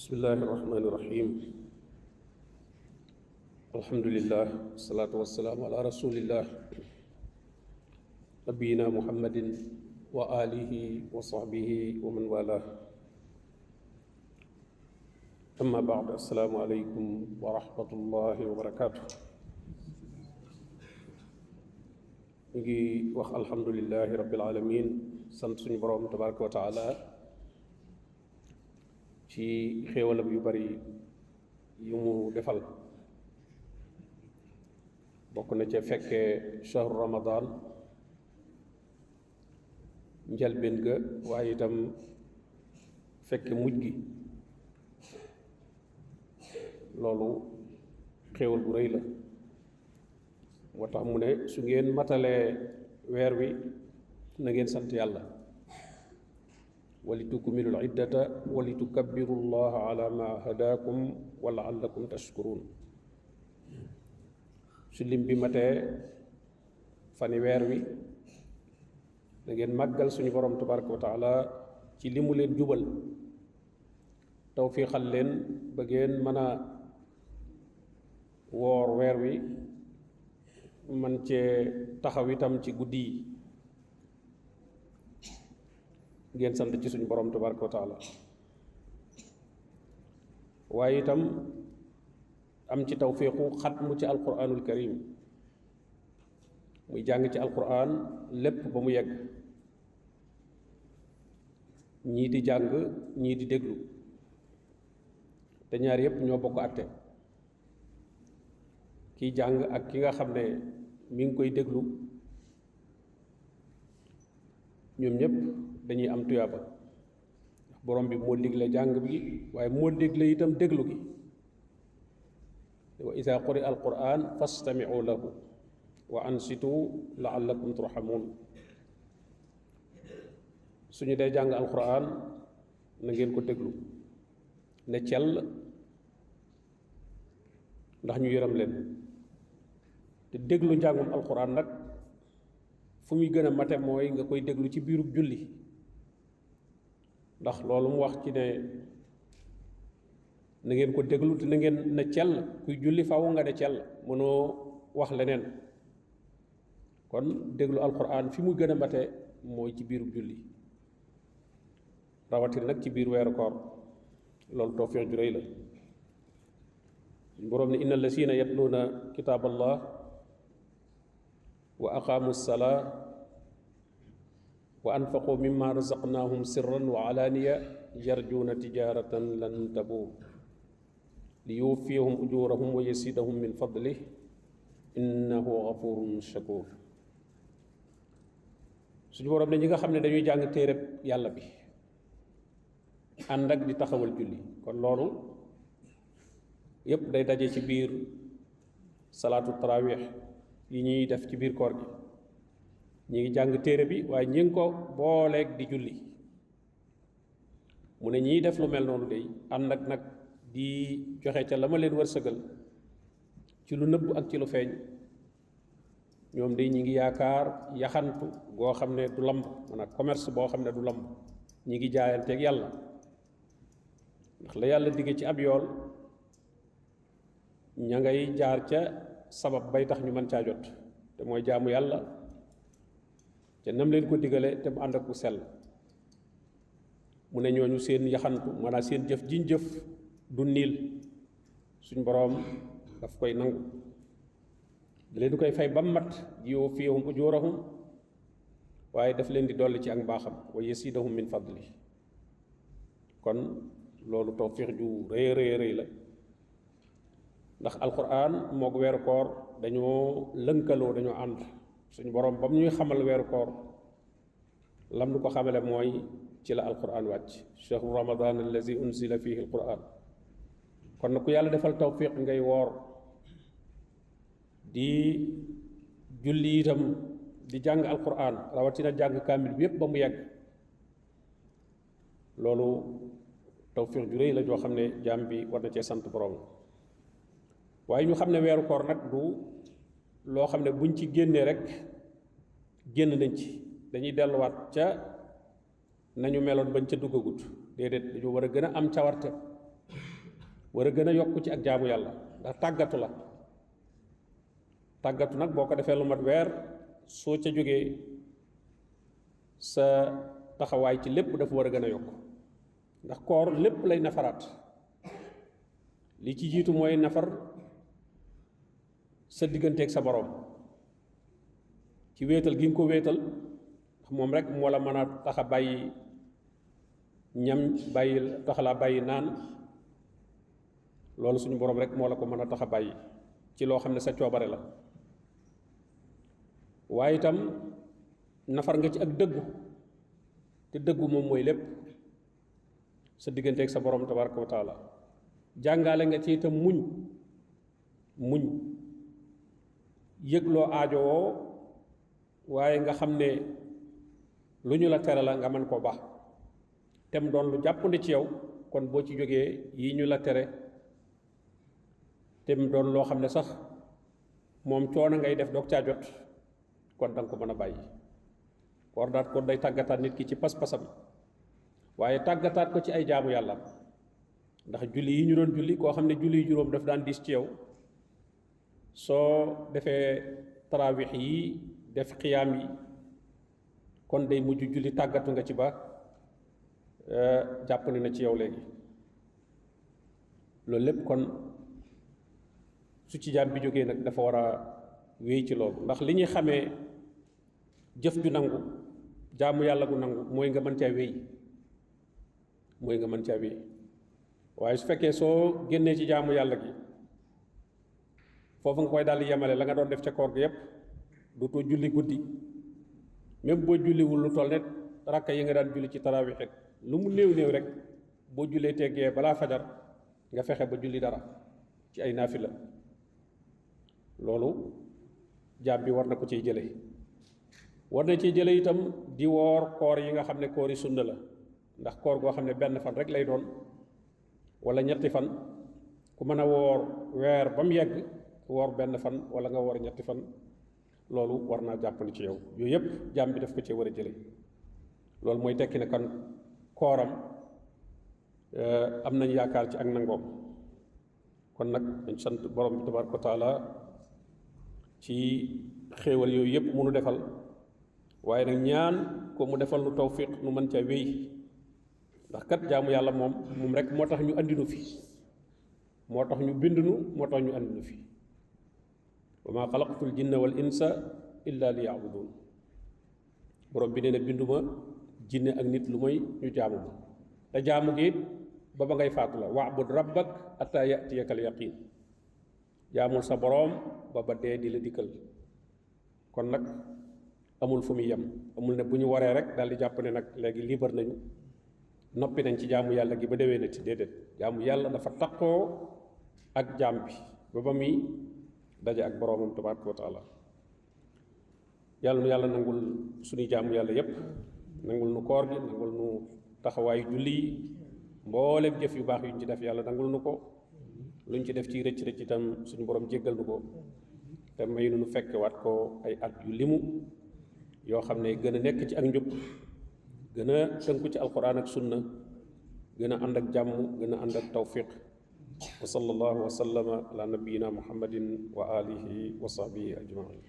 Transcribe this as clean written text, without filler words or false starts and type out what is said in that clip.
bismillahi irrahmani irrahim alhamdulillah wasalaatu wasalaamu ala rasulillah nabiyina muhammadin wa alihi wa sahbihi wa man wala amma baad assalaamu aleykum wa rahmatullahi wa barakatuh. ñu ngi wax alhamdulillahi rabbil alamin, sant suñu borom tabaraka wa taala ci xéewalam yu bari yu mu defal. bokk na ca fekkee shahru ramadan njalbeen ga, waaye itam fekke mujj gi. loolu xéewal bu rëy la. moo tax mu ne su ngeen matalee weer wi na ngeen sant yàlla, wali tukmilul iddata wali tukabbiru llaha ala ma hadakum wa laallakum tashkurun. su lim bi matee fani weer wi na ngeen màggal suñu borom tabaraka wa taala ci li mu leen jubal, tawfiixal leen ba ngeen mën a woor weer wi, man cee taxaw itam ci guddi yi. ngeen sant ci suñu borom tabaraka wa taala, waaye itam am ci tawfiixu xatmu ci alquranul karim, muy jàng ci alquran lépp ba mu yegg, ñii di jàng ñii di déglu, te ñaar yépp ñoo bokk àtte. kiy jàng ak ki nga xam ne mi ngi koy déglu, ñoom ñépp dañuy am tuyaaba, ndax borom bi moo digle jàng bi, waaye moo digle itam déglu gi. wa ida quri al quran fastamiu lahu wa ansitu laallakum turhamun. suñu dee jàng alquran na ngeen ko déglu ne cell, ndax ñu yërëm leen. te déglu njàngum alquran nag fu muy gën a mate mooy nga koy déglu ci biirub julli, ndax loolu mu wax ci ne na ngeen ko déglu te na ngeen ne cell. kuy julli faw nga ne cell, mënoo wax leneen. kon déglu alquran fi mu gën a mate mooy ci biirub julli, rawatina nag ci biir weeru koor. loolu tawfiix ju rëy la. boroom ne inna allazina yatluuna kitaaballah wa aqaamu salaa wa anfaqu mimma razaqnaahum sirran wa alaaniya yarjuuna tijaratan lan tabuur li yuwaffiyahum ujurahum wa yasidahum min fadlih innahu gafurun shakur. suñu boroom ne ñi nga xam ne dañuy jàng téereb yàlla bi ànd ak di taxawal julli, kon loolu yépp day daje ci biir salaatu tarawih yi ñuy def ci biir koor gi. ñi ngi jàng téere bi, waaye ñi ngi ko booleeg di julli. mu ne ñiy def lu mel noonu day ànd ak nag di joxe ca la ma leen wërsëgal ci lu nëbb ak ci lu feeñ, ñoom day ñi ngi yaakaar yaxantu goo xam ne du lamb, maanaam commerce boo xam ne du lamb. ñi ngi jaayanteeg yàlla, ndax la yàlla digge ci ab yool ña ngay jaar ca sabab bay tax ñu mën caa jot, te mooy jaamu yàlla te nam leen ko digale te mu ànd ak bu sell. mu ne ñooñu seen yaxantu, maanaam seen jëf jiñ jëf du niil, suñ boroom daf koy nangu, da leen di koy fay ba mat. yuwaffiyahum ujurahum, waaye daf leen di dolli ci ak mbaaxam, wa yasidahum min fadli. kon loolu tawfiix ju rëy rëy rëy la, ndax alquran moog weeru koor dañoo lënkaloo, dañoo ànd. suñu boroom ba mu ñuy xamal weeru koor lam nu ko xamale mooy ci la alquran wàcc, shahru ramadan allazi unzila fihi alquran. kon na ku yàlla defal tawfiq ngay woor di julli itam di jàng alquran, rawatina jàng kaamil bi yépp ba mu yegg, loolu tawfiq ju rëy la joo xam ne jaam bi war na cee sant boroom. waaye ñu xam ne weeru koor nag du loo xam ne buñ ci génnee rek génn nañ ci, dañuy delluwaat ca nañu meloon bañ ca duggagut. déedéet dañoo war a gën a am cawarte war a gën a yokk ci ak jaamu yàlla ndax tàggatu la tàggatu nag boo ko defee lu mat weer soo ca jógee sa taxawaay ci lépp dafa war a gën a yokk ndax koor lépp lay nafaraat li ci jiitu mooy nafar sa digganteeg sa boroom ci wéetal gi nga ko wéetal ndax moom rek moo la mën a tax a bàyyi ñam bàyyi tax laa bàyyi naan loolu suñu boroom rek moo la ko mën a tax a bàyyi ci loo xam ne sa coobare la waaye itam nafar nga ci ak dëggu te dëggu moom mooy lépp sa digganteeg sa boroom tabaraka wa taala jàngale nga ci itam muñ yëgloo aajowoo waaye nga xam ne lu ñu la tere la nga mën koo baax tem doon lu jàppandi ci yow kon boo ci jógee yi ñu la tere tem doon loo xam ne sax moom coono ngay def doog caa jot kon danga ko mën a bàyyi koor daat ko day tàggataat nit ki ci pas-pasam waaye tàggataat ko ci ay jaamu yàlla ndax julli yi ñu doon julli koo xam ne julli juróom daf daan diis ci yow soo defee tarawix yi def xiyaam yi kon day mujj julli tàggatu nga ci ba jàpp ne na ci yow léegi loolu lépp kon su ci jaam bi jógee nag dafa war a wéy ci loolu ndax li ñuy xamee jëf ju nangu jaamu yàlla gu nangu mooy nga mën caa wéy waaye su fekkee soo génnee ci jaamu yàlla gi foofu nga koy daal di yemale la nga doon def ca koor gi yépp du too julli guddi même boo julliwul lu toll ne rakka yi nga daan julli ci tarawih lu mu néew rek boo jullee teggee balaa fajar nga fexe ba julli dara ci ay naafila loolu jaam bi war na ko ciy jële war na ciy jële itam di woor koor yi nga xam ne koor yi sunna la ndax koor goo xam ne benn fan rek lay doon wala ñetti fan ku mën a woor weer ba mu yegg woor benn fan wala nga woor ñetti fan loolu war naa jàppandi ci yow yooyu yëpp jaam bi daf ko ci war a jële loolu mooy tekki ne kan kooram am nañ yaakaar ci ak nangoom kon nag dañ sant borom bi tabaraka wa taala ci xéewal yooyu yëpp mu nu defal waaye nag ñaan ko mu defal nu tawfiq nu mën ca wéy ndax kat jaamu yàlla moom rek moo tax ñu andinu fi moo tax ñu bindunu moo tax ñu andinu fi wa maa xalaqtul jinna wal insa illa li yaabudun borom bi nee na binduma jinne ak nit lu mooy ñu jaamu ma te jaamu gi it ba ba ngay faatu la waabud rabbak atta yatiyaka al yaqin jaamul sa boroom ba ba dee di la dikkal kon nag amul fu muy yem amul ne bu ñu waree rek daal di jàpp ne nag léegi libre nañu noppi nañ ci jaamu yàlla gi ba déwee na ci déedéet jaamu yàlla dafa taqoo ak jaam bi ba ba muy daje ak boroomam tabaraka wa taala yàlla nu yàlla nangul suñuy jaamu yàlla yépp nangul nu koor gi nangul nu taxawaayu julli yi mboolem jëf yu baax yuñ ci def yàlla nangul nu ko luñ ci def ci rëcc rëcc itam suñu borom jéggal nu ko te may nu fekkewaat ko ay at yu limu yoo xam ne gën a nekk ci ak njub gën a tënku ci alquran ak sunna gën a ànd ak jàmm gën a ànd ak tawfiq wa sallallahu wa sallama ala nabiyyina muhammadin wa alihi wa sahbihi ajmain